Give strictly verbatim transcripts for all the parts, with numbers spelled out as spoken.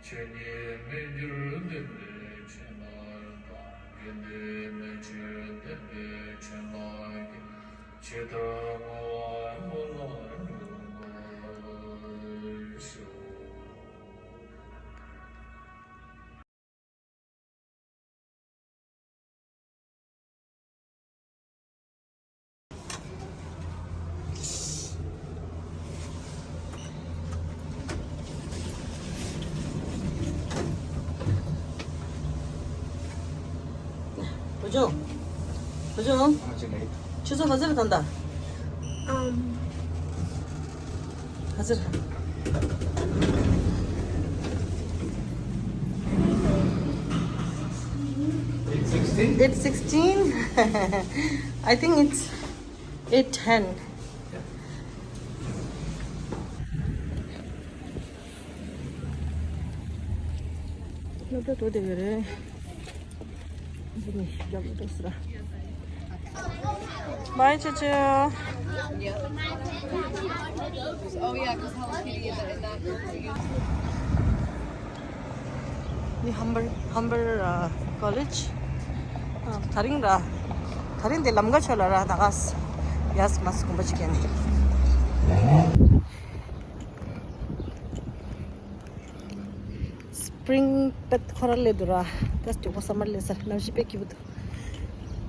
ཆོས་ཉིད་མི་འགྱུར་བདེན་པའི་ཕྱིར་ན་དང་། དགེ་འདུན་མི་འཆོལ་བདེན་པའི་ཕྱིར་ན་དགེ། ཇི་ལྟར་བསྔོ་བ་བསྔོ་ལ་འགྲོ་དགོས་ཤོག། བུ་ཆུང་། བུ་ཆུང་། ཨ་ཅེ་ལེ། ཆུ་ཚོད་ག་ཚོད་ལ་ཐོན་ད། ཨམ། ག་ཚོད་རེད། Eight sixteen? I think it's eight ten. སློབ་གྲྭ་འགྲོ་བསྡད་ཡོད་རེད། འདི་ནས་རྒྱབ་ལ་འགྲོ་ཟེར། Bye, Chacha. འདི་Humber, Humber, uh, College. ཨ། ད་རིང་ར། ད་རིང་འདི་ལམ་ཁ་ཕྱོགས་ལ་ར་ད་ག་ཡས་མས་གོམ་པ་གཅིག་ཡིན། སི་པི་རིང་དཔེ་ཁོ་རང་སླེབས་འདུག་ར། ད་མགྱོགས་པོ་སམ་མར་སླེབས་ས། གནམ་གཤིས་དཔེ་སྐྱིད་པོ་འདུག་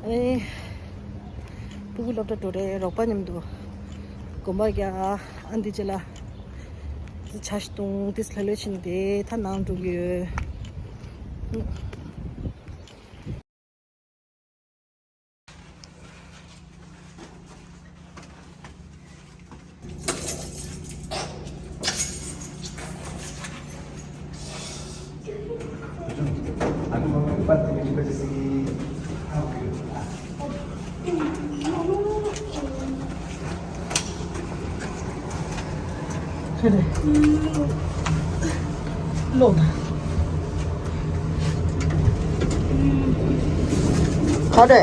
ཨ་ནི། སྤུ་གུ་སློབ་གྲྭ་འགྲོ་རེད། རོགས་པ་མཉམ་དུ་གོམ་པ་རྒྱག་ཨ་འདི་རྗེས་ལ། ཇ་ཞིག་བཏུང་། ཏིས་ལྷོད་ལྷོད་ཕྱིན་ཏེ་ད་ནང་འགྲོ་གི་ཡོད། ཁ་རེ། ལོ། ག་རེ།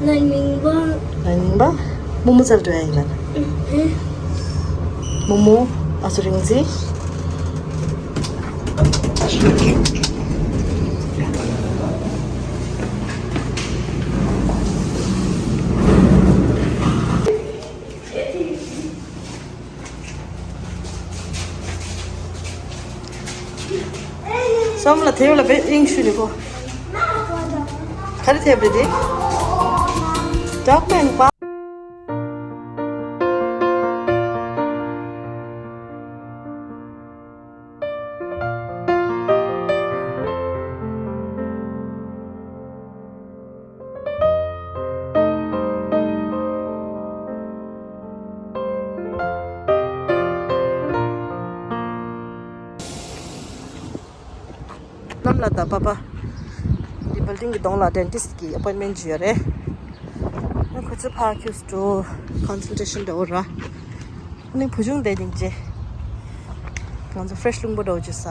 ང་རྙིང་པ། ང་རྙིང་པ། རྨོ་མོ་རྩར་འགྲོ་ཡ་ཡིན་ན། ཨེ། རྨོ་མོ། ཨ་ཚོ་རིང་འཛིན། སོམ་ལ་དེ་ལ་བེད་ཨིང་ཞུ་ནི་གོ། ག་རེ་ཐེབས་རེད་དེ། ཏོག་པན་པ། གནམ་ལ་དང་པ་པ། འདི་བིལ་ཌིང་གི་གདོང་ལ་ཌེན་ཊིསི་གི་ཨ་པོའིན་མེན་ཊི་ཡོད་རེད། ཁོ་ཚོ་ཕར་ཁྱུགས་འགྲོ། ཀོན་སལ་ཊེ་ཤན་འདྲ་བོ་ར། ཨ་ནི་བུ་ཆུང་བསྡད་ཅིང་བྱས། ང་ཚོ་ཕེ་རེ་ཤི་རླུང་བུ་འདྲ་བོ་ཅིག་ཟ།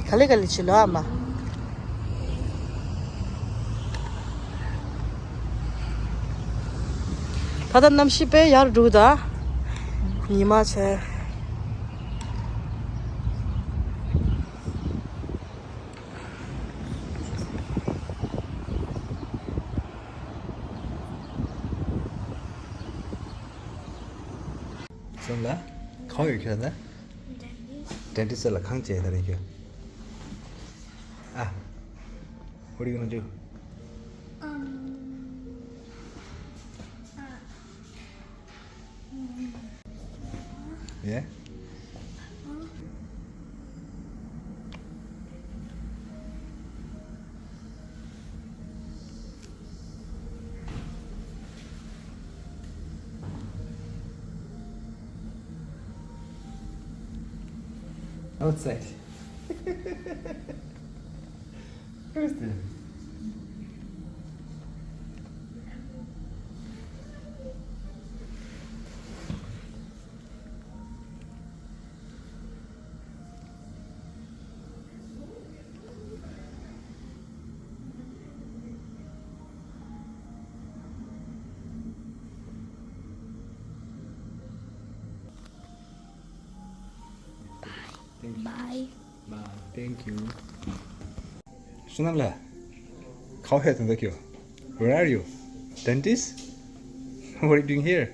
ག་ལེ་ག་ལེ་བྱེད་ལོ་ཨ་མ། ད་ལྟ་གནམ་གཤིས་དཔེ་ཡག་འདུག་ད། ཉི་མ་བྱས། སོང་ལ། གང་ཡོད་ཁྱོད་ན། ཌེན་ཊིསི་ལ་གང་བྱས་ད་རེད་ཁྱོད། ཨ། What are you gonna do? Um, uh, Yeah? Outside. Who's there? Bye. Bye. Thank you. བསོད་ནམས་ལགས། ག་པར་ཕེབས་ཐོན་ད་ཁྱོད། Where are you? Dentist? What are you doing here?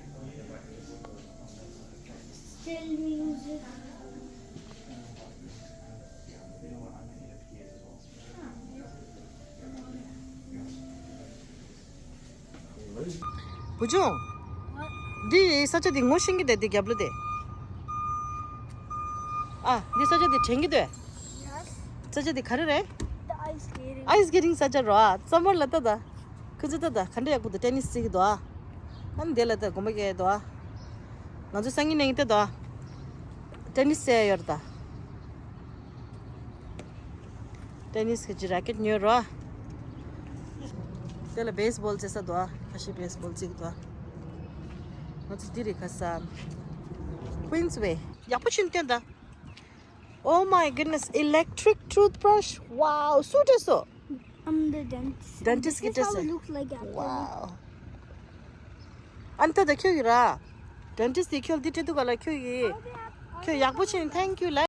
Still music. བུ་ཆུང་། འདི་ས་ཆ་འདི་ངོ་ཤེས་ཀྱི་འདུག་འདི་རྒྱབ་ལོགས་དེ། ཨ། འདི་ས་ཆ་འདི་དྲན་གྱི་འདུག Yes. ས་ཆ་འདི་ག་རེ་རེད། The ice skating. Ice skating ས་ཆ་རོ། ཨ། ཙམ་པ་ལ་ལྟ་ད། ཁོ་ཚོ་ལྟ་ད་ག་འདྲ་ཡག་པོ་འདུག་ཏེ་ནིས་རྩེ་གི་འདུག་ཨ། ཨ་ནི་དེ་ལ་ལྟ་དགོན་པ་གས་འདུག་ཨ། ང་ཚོ་སང་ཉིན་ནས་ལྟ་འདུག་ཨ། ཏེ་ནིས་རྩེ་ཡོད་རེད་ད། ཏེ་ནིས་གི་ཅི་རེ་ཀེཊ་ཉོས་རོགས། དེ་ལ་བེ་སི་བོལ་རྩེ་ས་འདུག་ཨ། ཁ་ཤས་བེ་སི་བོལ་རྩེ་གི་འདུག་ཨ། ང་ཚོ་འདི་རེད་ཁ་སང་། Queensway ཡག་པོ་ཕྱིན་སྟོན་ད། Oh my goodness, electric toothbrush. Wow, སུས་སྤྲད་སོང་། I'm the dentist. Dentist གིས་སྤྲད་སོང་། This is how it looks like actually. Wow. ཨ་ནི་ད་ད་ཁྱོད་ཀྱིས་ར། ཌེན་ཊིསི་དེ་ཁྱོད་འདི་སྤྲད་འདུག་ག་ལ་ཁྱོད་ཀྱིས། ཁྱོད་ཡག་པོ་བྱས་ནས་thank you ལབ།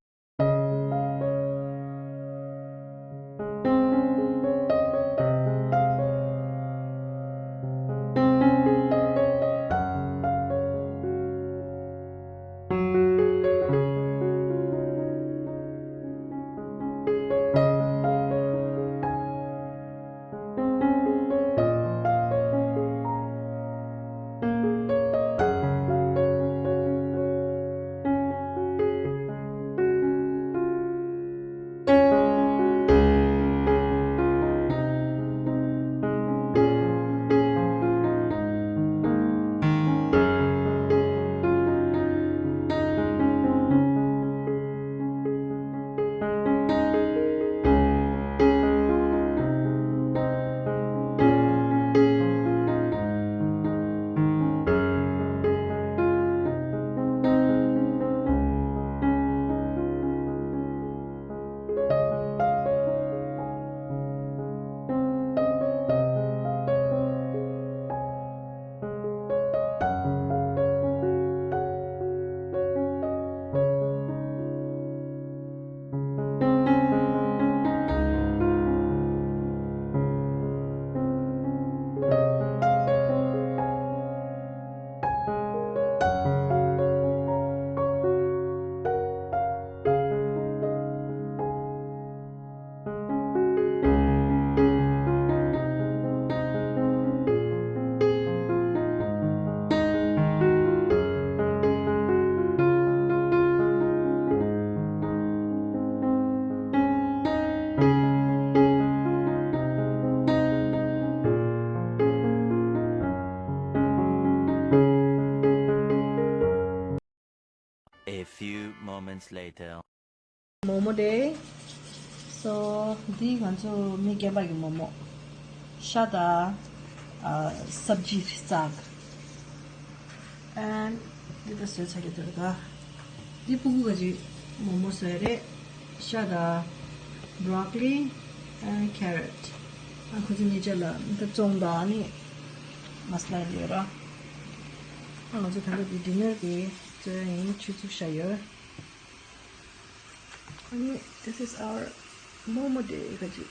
A few moments later. མོག་མོག་རེད། སོ། འདི་ང་ཚོ་མི་རྒན་པ་གི་མོག་མོག་ཤ་དང་། ཨ། སབ་ཇི་སག And འདི་ད་བཟོས་ཚར་གི་འདུག་ད། འདི་ཕྲུ་གུ་ག་ཅིག་མོག་མོག་བཟོས་རེད། ཤ་དང་། broccoli and carrot ཨ། ཁོ་ཚོ་གཉིས་ཆ་ལ་འདི་བཙོང་དང་ནི་མ་སི་ལ་ཡོད་ར། ཨ། ང་ཚོ་ད་ལྟ་འདི་ཌི་ནར་གི་བཟོས་ཡིན། ཆུ་བཙོས་བཞག་ཡོད། ཨ་ནི་this is our མོག་མོག་རེད་ག་ཅིག